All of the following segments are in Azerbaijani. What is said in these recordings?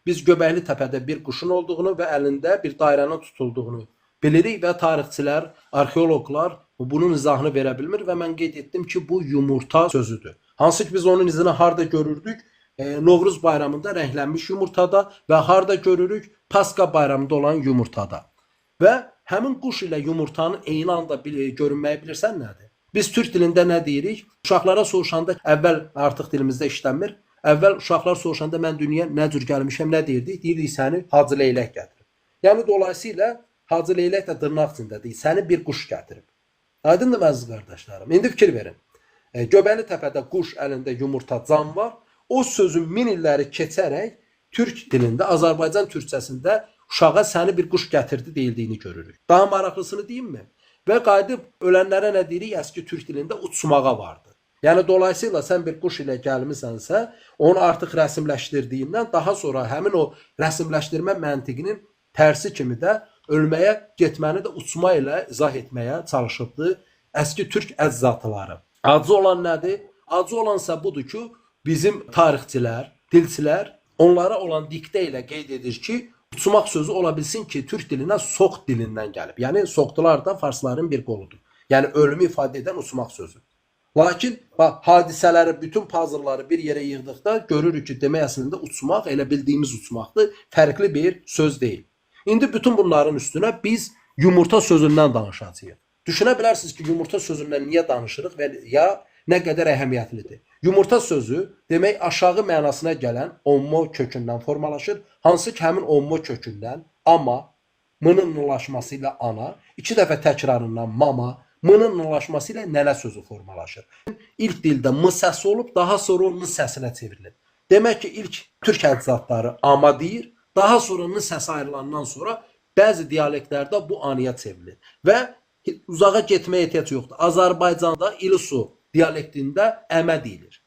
Biz Göbəkli Təpədə bir quşun olduğunu və əlində bir dairənin tutulduğunu bilirik və tarixçilər, arxeoloqlar bunun izahını verə bilmir və mən qeyd etdim ki, bu yumurta sözüdür. Hansı ki biz onun izini harda görürdük? Novruz bayramında rənglənmiş yumurtada və harda görürük? Paska bayramında olan yumurtada. Və həmin quş ilə yumurtanın eyni anda görünməyi bilirsən nədir? Biz türk dilində nə deyirik? Uşaqlara soruşanda əvvəl artıq dilimizdə işlənmir. Əvvəl uşaqlar soruşanda mən dünyaya nə cür gəlmişəm, nə deyirdik? Deyirdik səni Hacı Leylək gətirib. Yəni dolayısıyla Hacı Leylək də dırnaq içindədir. Səni bir quş gətirib. Aydındır əziz qardaşlarım? İndi fikir verin. Göbəkli Təpədə quş əlində yumurta can var. O sözün min illəri keçərək türk dilində, Azərbaycan türkçəsində uşağa səni bir quş gətirdi deyildiyini görürük. Daha maraqlısını deyimmi? Və qayıdıb ölənlərə nə deyirik? Əski türk dilində uçmağa vardı. Yəni dolayısıyla sən bir quş ilə gəlmisənsə, onu artıq rəsmləşdirdiyindən daha sonra həmin o rəsmləşdirmə məntiqinin tərsi kimi də ölməyə getməni də uçma ilə izah etməyə çalışıbdı əski türk əczatıları. Acı olan nədir? Acı olansa budur ki, bizim tarixçilər, dilçilər onlara olan diktə ilə qeyd edir ki, uçmaq sözü ola bilsin ki, türk dilinə soq dilindən gəlib. Yəni soqdular da farsların bir qoludur. Yəni ölümü ifadə edən uçmaq sözü. Lakin bax, hadisələri, bütün puzzleları bir yerə yığdıqda görürük ki, demək əslində uçmaq elə bildiyimiz uçmaqdır, fərqli bir söz deyil. İndi bütün bunların üstünə biz yumurta sözündən danışacağıq. Düşünə bilərsiniz ki, yumurta sözündən niyə danışırıq və ya nə qədər əhəmiyyətlidir. Yumurta sözü demək aşağı mənasına gələn ommo kökündən formalaşır. Hansı ki, həmin ommo kökündən amma, m-nın nlaşması ilə ana, iki dəfə təkrarından mama, m-nın nlaşması ilə nənə sözü formalaşır. İlk dildə m səsi olub, daha sonra o n səsinə çevrilir. Demək ki, ilk türk əcdadları ama deyir, daha sonra n səsi ayrılandan sonra bəzi dialektlərdə bu anıya çevrilir. Və uzağa getməyə ehtiyac yoxdur. Azərbaycanda İlisu dialektində əmə deyilir.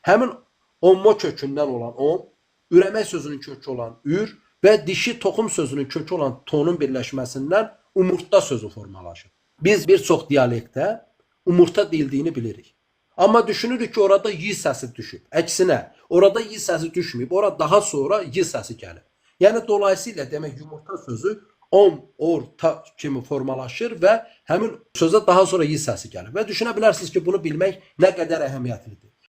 Həmin ommo kökündən olan om, ürəmək sözünün kökü olan ür və dişi toxum sözünün kökü olan tonun birləşməsindən umurtda sözü formalaşır. Biz bir çox dialektdə umurta deyildiyini bilirik. Amma düşünürük ki, orada y səsi düşüb. Əksinə, orada y səsi düşməyib, ora daha sonra y səsi gəlib. Yəni dolayısıyla demək yumurta sözü om, or, ta kimi formalaşır və həmin sözə daha sonra y səsi gəlir. Və düşünə bilərsiniz ki, bunu bilmək nə qədər əhəmiyyətlidir.